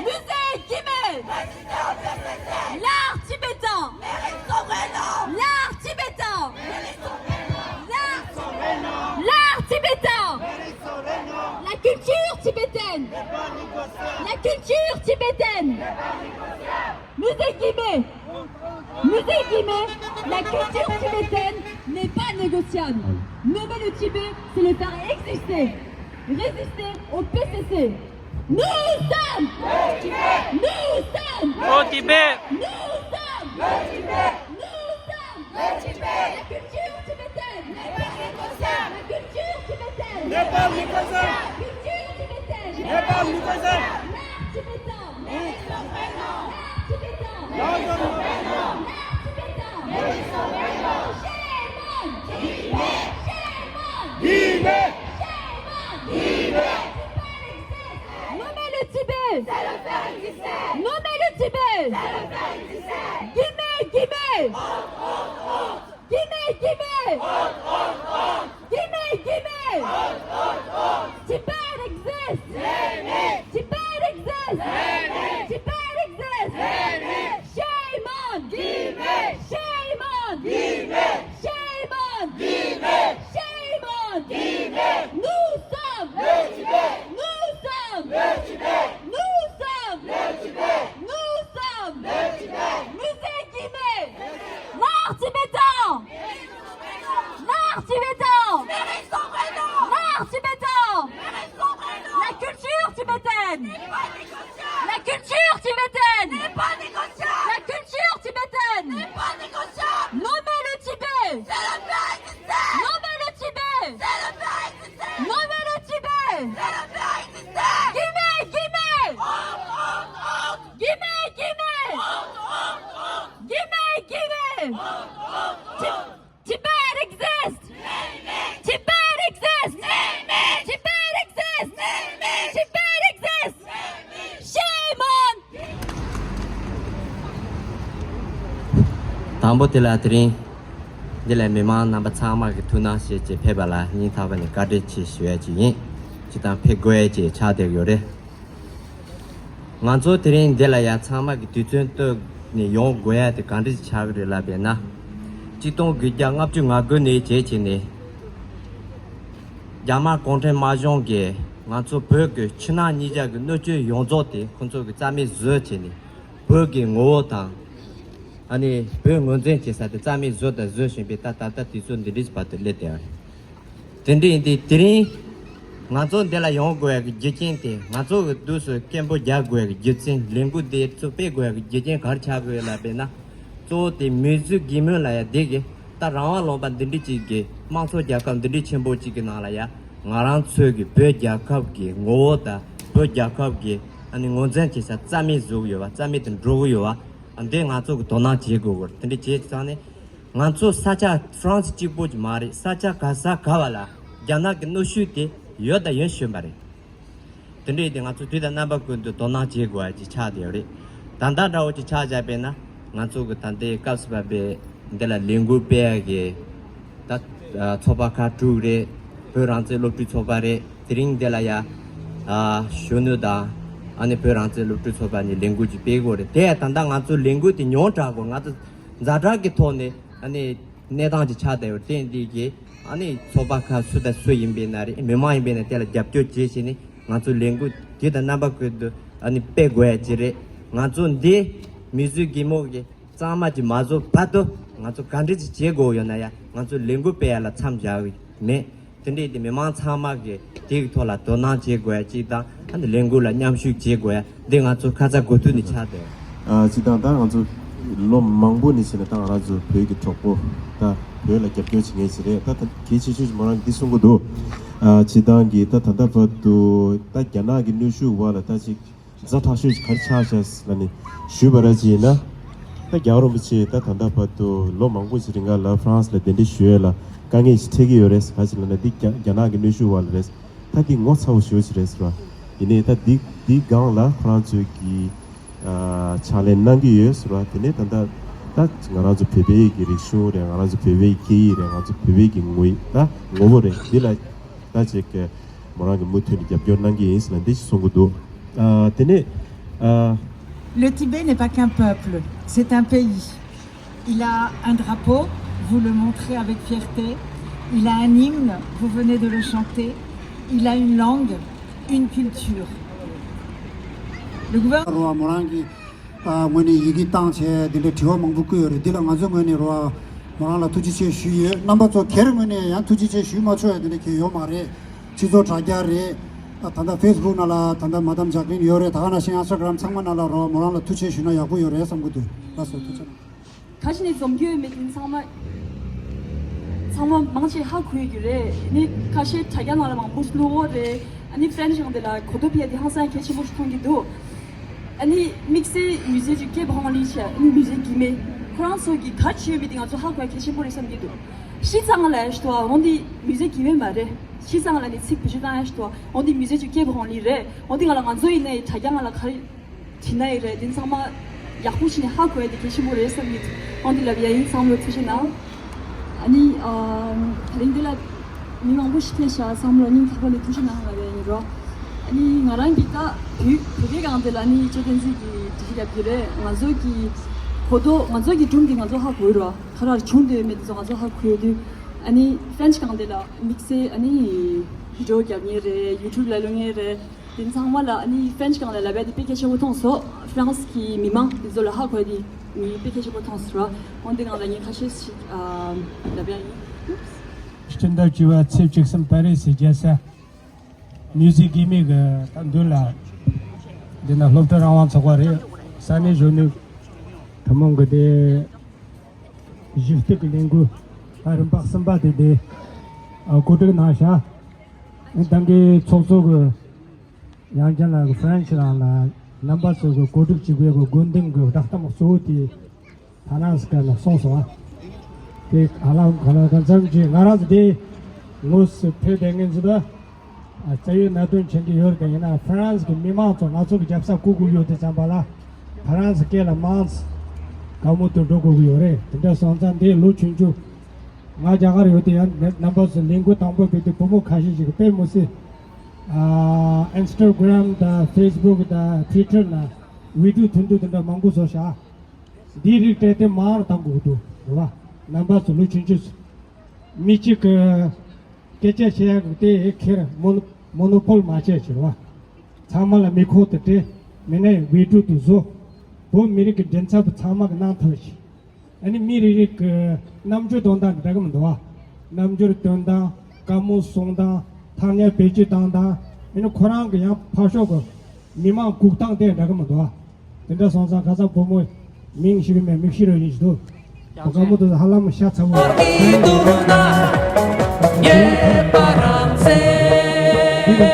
Musée Guimet! L'art tibétain! L'art tibétain! L'art, l'art tibétain! La culture tibétaine! La culture tibétaine! Musée Guimet! Musée Guimet, la culture tibétaine n'est pas négociable. Nommer le Tibet, c'est le faire exister. Résister au P C C. Nous sommes Nous sommes Au Tibet. Nous sommes Nous sommes La culture tibétaine n'est pas négociable. La culture tibétaine n'est pas négociable. La culture tibétaine n'est pas négociable. L'art tibétain. L'art tibétain. L'art tibétain. Shame on. Shame on. Shame on. Tibet exists. Nommer le Tibet. C'est le faire exister. Nommer le Tibet. C'est le faire exister. Guimet, Guimet. Guimet, Guimet. Guimet, Guimet. Tibet exists. Tibet exists. Tibet exists. Shame on. Shame on. Shame on. Shame on. Nous sommes le Tibet. Nous sommes le Tibet. Nous sommes le Tibet. Nous sommes le Tibet. Musée Guimet. L'art tibétain. L'art tibétain. L'art tibétain. La culture tibétaine. La culture tibétaine. La culture tibétaine. Nommer le Tibet. Give me, give me! Give me, give me! Give me, give me! Tibet exists! Tibet exists! Tibet exists! Tibet exists! Shame on! དང་པོ་དེ་ལ་དེ་རིང་འདི་ལ་མི་མང་རྣམ་པ་ཚང་མ་གི་ཐུགས་སྣང་བྱེད་ཅེས་ཕེབས་པ་ལ་སྙིང་ཐག་པ་ནས་བཀའ་དྲིན་ཆེ་ཞུ་ཡ་ཅིག་ཡིན། སྤྱིར་བཏང་ཕེབས་དགོས་ཡ་ཅིག་ཆགས་བསྡད་ཡོད་རེད། ང་ཚོ་དེ་རིང་འདི་ལ་ཡ་ཚང་མ་གི་དུས་ཚོད་བཏོན་ནས་ཡོང་དགོས་ཡ་དེ་གང་འདྲ་ཆགས་ཀྱི་རེད་ལབ་པས་ན། གཅིག་སྟོང་དགུ་བརྒྱ་ལྔ་བཅུ་ང་དགུ་ནས་བྱས་བྱས་ནས། རྒྱ་དམར་གུང་ཁྲན་དམར་གཞུང་གིས་ང་ཚོ་བོད་ཀྱི་ཕྱི་ནང་གཉིས་ཆ་གི་སྣོད་བཅུད་ཡོངས་རྫོགས་དེ་ཁོ་ཚོ་གི་རྩ་མེད་བཟོས་བྱས་ནས། བོད་ཀྱི་ངོ་བོ་དང་། ཨ་ནི་བོད་ངོས་འཛིན་བྱེད་ས་དེ་རྩ་མེད་བཟོས་དང་བཟོ་བཞིན་པའི་ད་ད་ལྟ་དུས་ཚོད་འདི་འདྲའི་བར་དུ་སླེབས་བསྡད་པ་རེད། དེ་འདྲ་ཡིན་དུས་དེ་རིང་ང་ཚོ་འདི་ལ་ཡོང་དགོས་ཡ་གི་རྒྱུ་རྐྱེན་དེ། ང་ཚོ་གི་དུས་སུ་སྐད་འབོད་རྒྱག་དགོས་ཡ་གི་རྒྱུ་མཚན། ལས་འགུལ་འདི་ཚོ་སྤེལ་དགོས་ཡ་གི་རྒྱུ་རྐྱེན་ག་རེ་ཆགས་དགོས་ཡོད་ལབ་པས་ན། གཙོ་བོ་དེ་མི་གཟུགས་རྒས་མོ་ལ་ཡ་དེ་གི་ད་རང་དབང་ལུང་པ་འདི་འདྲ་ཅིག་གི་དམངས་གཙོ་རྒྱལ་ཁབ་འདི་འདྲ་ཆེན་པོ་ཅིག་གི་ནང་ལ་ཡ། ང་རང་ཚོའི་གི་བོད་རྒྱལ་ཁབ་ཀྱི་ངོ་བོ་དང་བོད་རྒྱལ་ཁབ་ཀྱི་ཨ་ནི་ངོས་འཛིན་བྱེད་ས་རྩ་མེད་བཟོ་གི་ཡོད་པ། རྩ་མེད་དུ་འགྲོ་གི་ཡོད་པ། འདི་ང་ཚོ་གི་དོ་སྣང་བྱེད་དགོས་གི་རེད། དེ་འདྲ་བྱས་ཙང་ནས། ང་ཚོ་ས་ཆ་ཧྥ་རན་སི་གཅིག་པོ་ཅིག་མ་རེད། ས་ཆ་ག་ས་ག་བ་ལ་རྒྱ་ནག་གི་གནོན་ཤུགས་དེ་ཡོད་དང་ཡོད་བཞིན་པ་རེད། དེ་འདྲ་ཡིན་དུས་ང་ཚོ་དུས་དང་རྣམ་པ་ཀུན་ཏུ་དོ་སྣང་བྱེད་དགོས་པ་ཅིག་ཆགས་བསྡད་ཡོད་རེད། ད་ལྟ་འདྲ་བོ་ཅིག་ཆགས་བཞག་པས་ན། ང་ཚོ་གི་ད་ལྟའི་སྐབས་སུ་བབས་པའི་འདི་ལ་ལས་འགུལ་སྤེལ་ཡ་གི་ད་ཚོགས་པ་ཁག་དྲུག་རེད། བོད་རང་བཙན་སློབ་ཕྲུག་ཚོགས་པ་རེད། དེ་རིང་འདི་ལ་ཡ་གཞོན་ནུ་དང་ཨ་ནི་བོད་རང་བཙན་སློབ་ཕྲུག་ཚོགས་པ་གཉིས་ལས་འགུལ་ཅིག་སྤེལ་དགོས་རེད། དེ་ཡང་ད་ལྟ་ང་ཚོ་ལས་འགུལ་དེ་ཉུང་དྲགས་དགོས། ང་ཚོ་ཛ་དྲག་གི་ཐོག་ནས་ཨ་ནི་གནས་སྟངས་ཅིག་ཆགས་བསྡད་ཡོད། དེ་འདི་གི་ཨ་ནི་ཚོགས་པ་ཁག་སུ་དང་སུ་ཡིན་པའི་ན་རེད། མི་མང་ཡིན་པའི་ན་དེ་ལ་རྒྱབ་སྐྱོར་བྱེད་བྱས་ནས་ང་ཚོ་ལས་འགུལ་དུས་དང་རྣམ་པ་ཀུན་ཏུ་ཨ་ནི་སྤེལ་དགོས་ཡ་ཅིག་རེད། ང་ཚོ་འདི་མི་གཟུགས་རྒས་མོ་གི་གཙང་མ་ཅིག་མ་བཟོ་བར་དུ་ང་ཚོ་ག་འདྲ་ཅིག་བྱེད་དགོས་ཡོད་ན་ཡང་ང་ཚོ་ལས་འགུལ་སྤེལ་ཡ་ལ་མཚམས་བཞག་གི་མེད། དེ་འདྲ་ཡིན་དུས་མི་མང་ཚང་མ་གིས་དེ་གི་ཐོག་ལ་དོ་སྣང་བྱེད་དགོས་ཡ་གཅིག་དང་། ཨ་ནི་ལས་འགུལ་ལ་མཉམ་ཞུགས་བྱེད་དགོས་ཡ་འདི་ང་ཚོ་ཁ་ཚ་དགོས་གཏུགས་ནས་ཆགས་བསྡད། ཨ་སྤྱིར་བཏང་ད་ང་ཚོ་ལོ་མང་པོ་ནས་བྱས་ནས་ད་ང་རང་ཚོ་བོད་ཀྱི་གྲོགས་པོ། ད་བོད་ལ་རྒྱབ་སྐྱོར་བྱེད་མཁན་ཞིག་རེད། ད་ད་གལ་ཆེ་ཤོས་ཀྱི་མོ་རང་གིས་འདི་གསུང་གི་འདུག་ཨ་སྤྱིར་བཏང་གི་ད་ད་ལྟ་བར་དུ་ད་རྒྱ་ནག་གི་གནོན་ཤུགས་འོག་ལ་ད་ཅིག་ཛ་དྲག་ཤོས་ཀྱི་ག་རེ་ཆགས་ཤག་ལབ་ནས་ཞུས་པ་ར་ཅིག་ཡིན་ན། ད་རྒྱལ་བ་རིན་པོ་ཆེ་ད་ད་ལྟ་བར་དུ་ལོ་མང་པོ་ཞིག་རིང་ག་ལ་ཧྥ་རན་སི་ལ་གདན་འདྲེན་ཞུ་ཡས་ལ་དཀའ་ངལ་ཞིག་འཕྲད་ཀྱི་ཡོད་རེད། ག་ཅི་ལབ་ན་འདི་རྒྱ་རྒྱ་ནག་གི་གནོན་ཤུགས་འོག་ལ་རེད། ད་འདི་ངོ་ཚ་བོ་ཞེ་པོ་ཞིག་རེད་ཟེར་བ། ཡིན་ནའི་ད་འདི་འདི་སྒང་ལ་ཁོ་རང་ཚོའི་གི་ཨ་ཕྱག་ལས་གནང་གི་ཡོད་ཟེར་བ། དེ་ནས་ད་ལྟ་ད་ང་རང་ཚོ་བོད་པའི་གི་རིག་གཞུང་རེད། ང་རང་ཚོ་བོད་པའི་སྐད་ཡིག་རེད། ང་ཚོ་བོད་པའི་གི་ངོ་ཡིག་ད་ངོ་བོ་རེད། འདི་ལ་ད་ཅིག་མོ་རང་གི་མུ་མཐུད་ནས་རྒྱབ་སྐྱོར་གནང་གི་ཡིན་ཟེར་ན་འདི་ཞིག་གསུང་གི་འདུག་ཨ་དེ་ནས་ཨ། Le Tibet n'est pas qu'un peuple, c'est un pays. Il a un drapeau, vous le montrez avec fierté. Il a un hymne, vous venez de le chanter. Il a une langue, une culture. Le gouvernement རོ་མོ་རང་གི་ཨ་ངོས་ནས་ཡི་གེ་བཏང་བྱས་འདི་འདྲའི་དྲི་བ་མང་པོ་བཀོད་ཡོད་རེད། འདི་ལ་ང་ཚོའི་ངོས་ནས་རོ་མོ་རང་ལ་ཐུགས་རྗེ་ཆེ་ཞུས་ཡོད། རྣམ་པ་ཚོ་སྒེར་ངོས་ནས་ཡང་ཐུགས་རྗེ་ཆེ་ཞུས་མ་ཆོག་ཡ་འདི་འདྲ་གང་ཡོད་མ་རེད། སྤྱི་ཚོགས་དྲ་རྒྱ་རེད། ད་ད་ལྟ་ཕེ་སི་བུག་ནང་ལ་ད་ལྟ་མ་དམ་ཇག་ལིན་ཡོད་རེད། ད་ག་ནང་བཞིན་ཨིན་སི་ཊ་གྷ་རམ་ཚང་མ་ནང་ལ་རོ་མོ་རང་ལ་ཐུགས་རྗེ་ཆེ་ཞུས་ན་ཡག་པོ་ཡོད་རེད་བསམ་གི་འདུག་ལགས་སོ། ཐུགས་རྗེ་གནང་། ཁ་ཤས་ནས་འཛོམས་རྒྱུ་ཡོད་མེད་དེ་ཚང་མ། ཚང་མ་མང་ཆེ་ཧ་གོ་ཡོད་རྒྱུ་རེད། ནི་ཁ་ཤས་དྲ་རྒྱ་ནང་ལ་མང་པོ་བླུག་ཡོད་རེད། ཨ་ནི་ཧྥེན་ཞིག་དེ་ལ་གོ་རྟོགས་སྤེལ་ཡ་དེ་ཧང་སང་གལ་ཆེན་པོ་ཞིག་མཐོང་གི་འདུག་ཨ་ནི་དམིགས་བསལ་མི་ཟེར་ཅིག་སྐད་བོང་ལི་ཆེ། ཨ་ནི་མི་ཟེར་གི་མེད། ཁོ་རང་ཚོ་གི་ག་བྱེད་ཡོད་མེད་དེ་ང་ཚོ་ཧ་གོ་ཡ་གལ་ཆེན་པོ་རེད་བསམ་གྱི་འདུག་ཤི་ཙང་ལ་ཡ་ཞུ་དོ་འོན་ཏེ་མི་ཟེར་གི་མེད་མ་རེད། ཤི་ཙང་ལ་ནི་ཚིག་བེད་སྤྱོད་བཏང་ཡ་ཞུ་དོ་འོན་ཏེ་མི་ཟེར་ཅིག་སྐད་བོང་ལི་རེད། འོན་ཏེ་ང་ལ་ང་ཚོ་ཡིན་ནའི་དྲ་རྒྱ་ང་ལ་ག་རེ། དྲི་ན་ཡི་རེད། དེ་ཚང་མ་ཡག་པོ་བྱས་ནས་ཧ་གོ་ཡ་དེ་གལ་ཆེན་པོ་རེད་བསམ་གྱི་འོང་དེ་ལབ་ཡ་ཡིན། ཚང་མ་ལ་ཐུགས་རྗེ་གནང་། ཨ་ནི་ཨ་དེ་རིང་འདི་ལ་མི་མང་པོ་ཞིག་ཕེབས་ཤག་ཚང་མ་ལ་སྙིང་ཐག་པ་ནས་ཐུགས་རྗེ་གནང་ལབ་ཡ་ཡིན་རོ། ཨ་ནི་ང་རང་གི་ད་བོད་བོད་པའི་སྒང་དེ་ལ་ནི་ཅོ་བསྟན་འཛིན་གྱིས་འགྲེལ་བཤད་རྒྱབ་ཀྱི་རེད། ང་ཚོ་གི་གོ་རྟོགས་ང་ཚོ་གི་སྒྲུང་དེ་ང་ཚོ་ཧ་གོ་ཡི་རོ། ག་རེ་བྱུང་བསྡད་ཡོད་མེད་དེ་ཚོ་ང་ཚོ་ཧ་གོ་ཡོད་དུས། ཨ་ནི་ཧྥེན་ཞིག་སྒང་དེ་ལ་དམིགས་བསལ་ཨ་ནི་བི་ཌི་ཡོ་རྒྱབ་མཁན་རེད། ཡུ་ཊུབ་ལ་ལོག་མཁན་རེད། དེ་ཚང་མ་ལ་ཨ་ནི་ཧྥེན་ཞིག་སྒང་ལ་ལབ་ཡ་དེ་དཔེ་གལ་ཆེན་པོ་མཐོང་སོང་། ཧྥ་རན་སི་གི་མི་མང་དེ་ཚོ་ལ་ཧ་གོ་ཡ་དེ་ངས་དཔེ་གལ་ཆེན་པོ་མཐོང་སོང་ར། འོན་ཏེ་ང་ལ་ངས་ཁ་ཤས་ཤིག་ཨ་ལབ་ཡ་ཡིན། སྤྱི་ཟླ་བཅུ་པ་ཚེས་བཅུ་གསུམ་པ་རི་སི་རྒྱལ་ས་མིའུ་ཟི་གི་མི་གི་ད་མདུན་ལ་འདི་ན་སློབ་གྲྭ་རང་དབང་ཚོགས་པ་རེད། ས་གནས་གཞོན་ནུ་ཐུན་མོང་གི་དེ་གཞི་རྩའི་གི་ལས་འགུལ་ཨ་རིམ་པ་གསུམ་པ་དེ་དེ་ཨ་གོ་སྒྲིག་གནང་ཤག་ད་གིན་ཚོགས་གཙོ་གི་ཡང་ཅིན་ལགས་ཀྱིས་ཧྥ་རན་སི་རང་ལ་རྣམ་པ་ཚོ་གི་གོ་སྒྲིག་བྱེད་དགོས་གི་དགོས་འདུན་གི་བསྒྲགས་གཏམ་གཙོ་བོ་དེ་ཧྥ་རན་སི་སྐད་ལ་གསུངས་སོང་ཨ། དེ་ཧ་ལམ་ག་ལ་གང་འཚམ་གྱིས་ང་རང་ཚོ་དེ་དངོས་སུ་ཕེབས་བསྡད་མཁན་ཚོ་ད་རྩ་བའི་གནད་དོན་ཆེན་གྱི་ཡོད་རེད། ཡིན་ན་ཧྥ་རན་སི་གི་མི་མང་ཚོ་ང་ཚོ་གི་རྒྱབ་ས་བཀོད་དགོས་ཡོད་དེ་ཙམ་པ་ལ་ཧྥ་རན་སི་སྐད་ལ་མང་ཙམ་བཀའ་མོལ་དུ་འགྲོ་དགོས་ཀྱི་ཡོད་རེད། དེ་འདྲ་སོང་ཙང་འདི་ལོ་ཆུང་ཆུང་ང་རྒྱ་གར་ཡོད་དུས་ཡང་རྣམ་པ་ཚོ་ལས་འགུལ་དང་པོ་སྤེལ་དུས་བུ་མོ་ཁ་ཤས་ཤིག་གིས་དཔེ་མི་སྲིད། ཨ། ཨིན་སི་ཊ་གྷི་རམ་དང་ཕེ་སི་བུག་དང་ཊུ་ཝི་ཊར་ནང་བི་ཌི་ཡོ་ཐུང་ཐུང་དེ་འདྲ་མང་པོ་བཟོས་ཤག་འདིའི་རིགས་སྤྲད་དེ་མར་བཏང་དགོས་འདུག་རེད་བ། རྣམ་པ་ཚོ་ལོ་ཆུང་ཆུང་ཚོ། མི་གཅིག་གིས་སྐད་ཆ་བཤད་ཡག་དེ་ཁེར་མོ་མོ་ནོ་པོལ་མ་བྱས་ཕྱིར་བ། ཚང་མ་ལ་མིག་ཁོག་དེ་སྤྲད། མི་སྣའི་བི་ཌི་ཡོ་དེ་བཟོ། བོད་མི་རིགས་ཀྱི་མགྲིན་ཚབ་ཚང་མ་གི་གནང་ཐུབ་ཤིག་ཨ་ནི་མི་རེ་རེ་གི་རྣམ་འགྱུར་སྟོན་སྟངས་འདྲ་གི་མི་འདུག་བ། རྣམ་འགྱུར་སྟོན་སྟངས། བཀའ་མོལ་གསུང་སྟངས། ཐ་སྙད་བེད་སྤྱོད་བཏང་སྟངས། ཨ་ནི་ཁོ་རང་གི་ཡང་ཕར་ཕྱོགས་གི་མི་མང་སྒུག་སྟངས་དེ་འདྲ་གི་མི་འདུག་བ། དེ་འདྲ་སོང་ཙང་ཁ་སང་བུ་མོ་མིང་ཞིག་མེད་མིག་ཤེལ་རོ་ཡིན་ཞིག་འདུག་ཡང་བཀའ་མོལ་དེ་ཧ་ལམ་ཤ་ཚ་བོ་རེད། དེ་ལ་གྲ་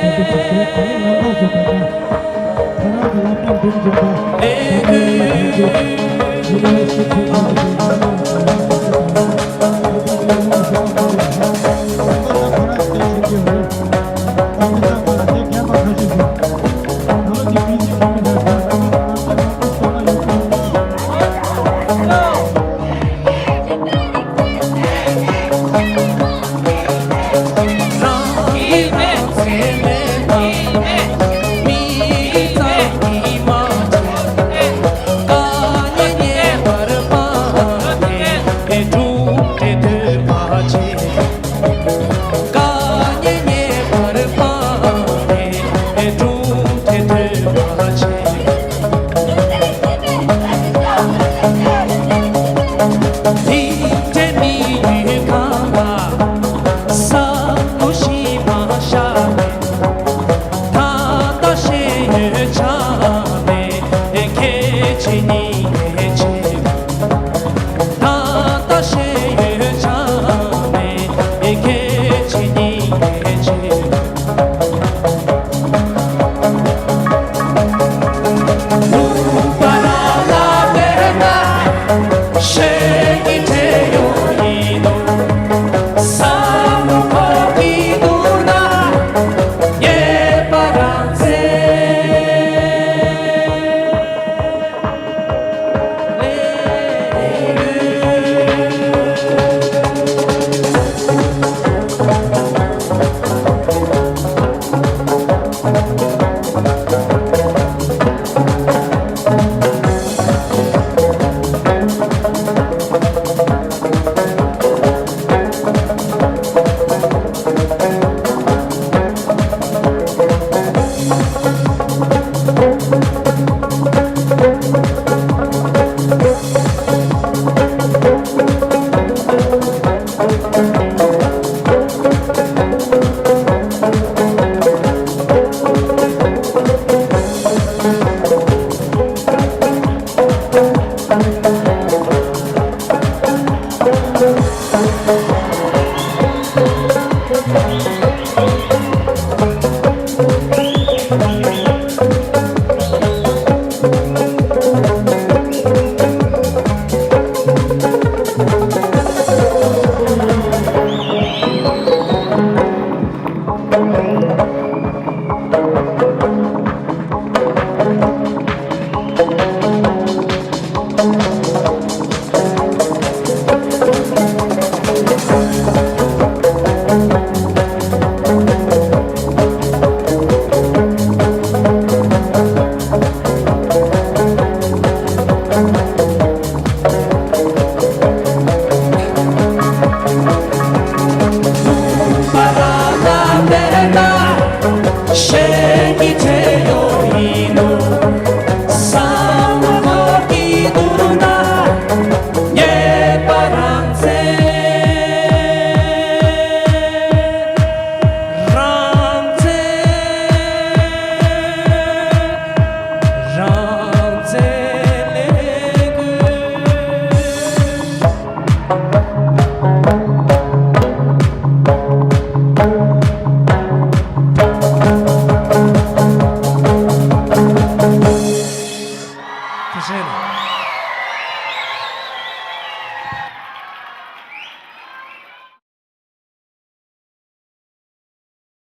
སྒྲིག་བྱེད་དགོས། དེ་ནས་རྣམ་པ་ཚོ་ད་ལྟ་ཁོ་རང་གི་བསླབ་སྟངས་འདིར་འགྱུར་བ། ད་ལྟ་ཡིན་ན་དེ་ཚོ་ཡུ་ནི་ཝར་སི་ཊི་ཁྲིད་ཡོང་དུས་ཡང་ན་ང་ཚོ་ཚོ་ཁོ་རང་ཁོ་རང་སྟེང་བྱེད་ཀྱི་ཡོད་རེད། ད་མི་ཚང་མ་ལ་དེ་རྒན་པ་ཁ་ཤས་ཤིག་ད་ལོ་དེ་མི་ཚེ་གང་མི་འདྲ་ཞིག་ད་ལོ་ང་ཚོ་ང་ཚོ་སོ་ལ་ཡོད།